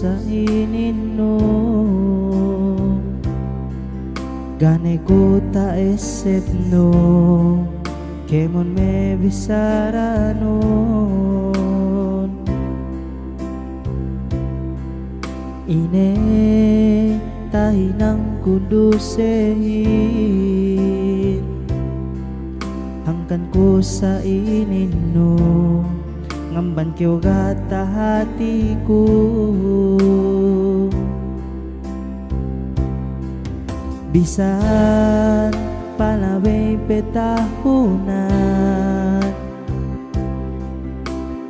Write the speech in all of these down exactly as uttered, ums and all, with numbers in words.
sa' ininnu, ga' ne ku ta'essebnu, kēmon me' bisaranun. Ine tahinangkun dusehin, hangkan ku sa' ininnu, ngamban kew ga' tahatiku. Bisan palabey pe tahunan,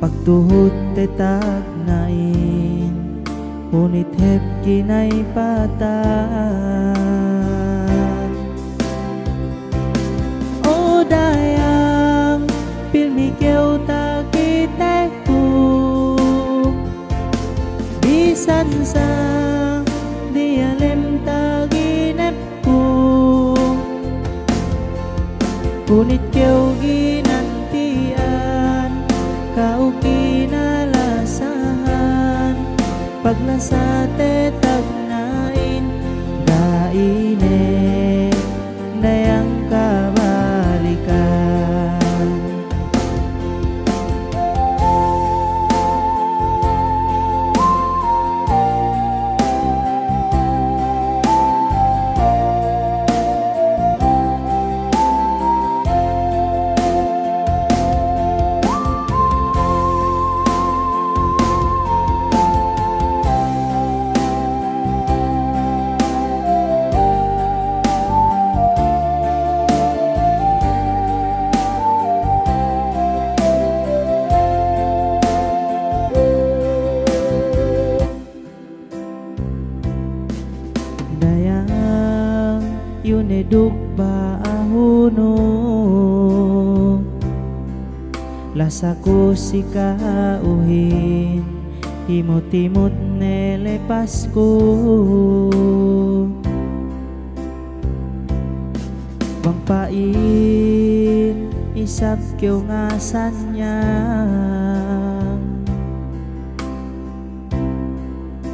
pagtuhut te tagna'in, hunit hep kinaypatan. O dayang, pilmi kew takiteku, bisan sa' diyalem taginep ku, hunit kew ginanti'an, ka'u kinalasahan, paglasa te tagna'in, ga' ine dayang kabalikan. Dayang, iyu ne duk ba'ahunu, lasaku si ka'uhin, imut-imut ne lepasku. Bang pa'in isab kew ngasannya,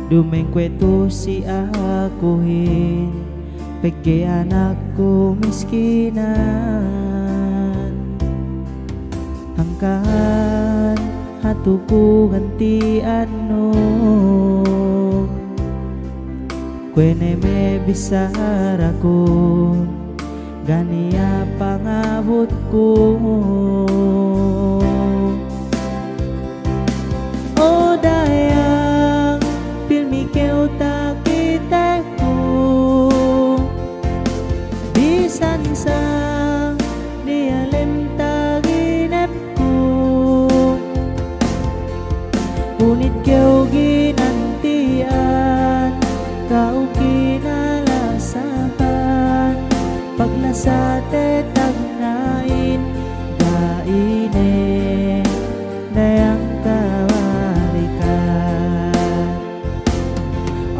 duma'in kuwe'itu si akuhin, pegge' anakku miskinan. Hangkan hatu ku ganti'annu, kuwe' ne me' bisarakun, ga' niya' pangabutku. O dayang, pilmi kew takiteku, bisan sa' diyalem taginep ku, hunit kew ginanti'an, ka'u kinalasahan, paglasa te tagna'in, ga' ine dayang kabalikan.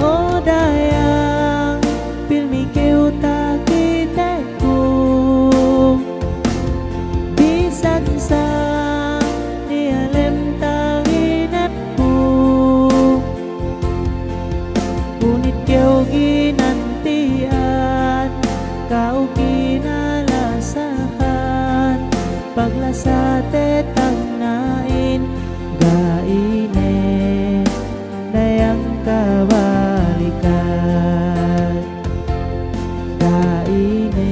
O dayang, pilmi kew takiteku, bisan sa' diyalem taginep ku, hunit kew ginanti'an, ka'u kinalasahan, paglasa te tagna'in, ga' ine dayang kabalikan. Ga' ine